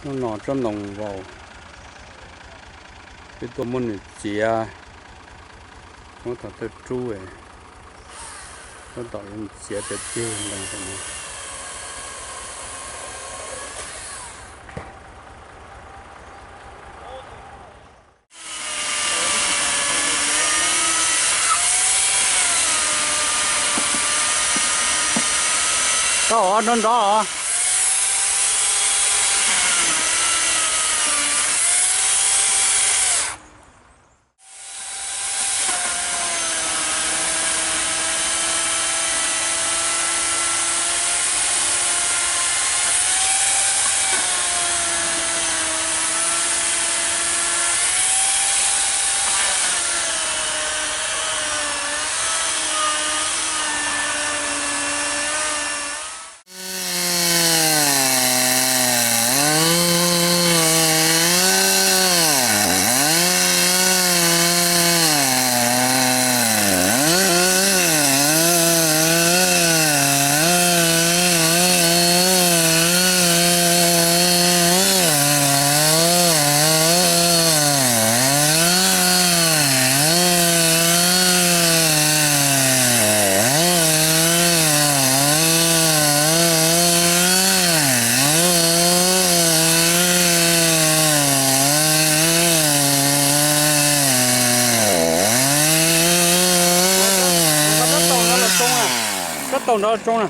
Hnub no tsob ntoo vau, peb tuaj muab nws txiav, muab thaum twg rub, tab tom txiav tiag tiag ntoo no. Tau ob nrov nrov os. Tab tau nrov tsoo na.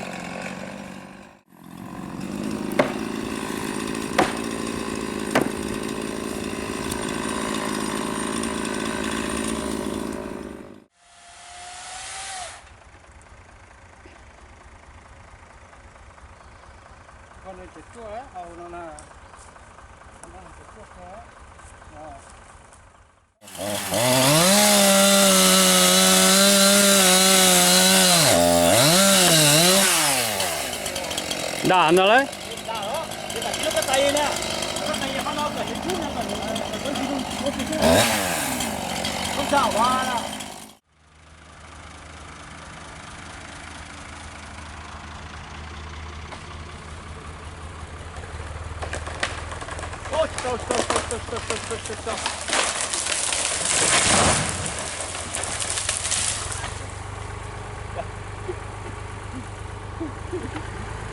Dam ntawd lauj.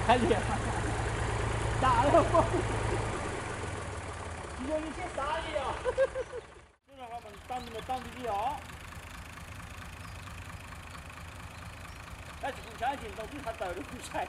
Hais li, dam lawm, tsis yog li siab xav li os. Tau ntau li os. Tab sis kuv ntshai ces ntau twb thav tawm rau kuv ntshai.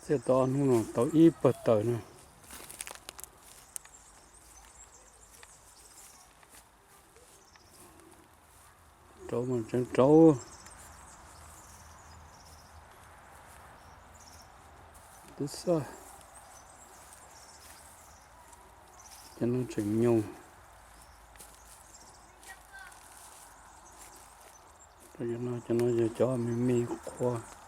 Txiaj tau ob hnub no tau ib pawg taws no. Rauv mas tseem rauv. Twb xaj. Cov no tseem nyoos. Cov no, cov no yog cov me me qhua.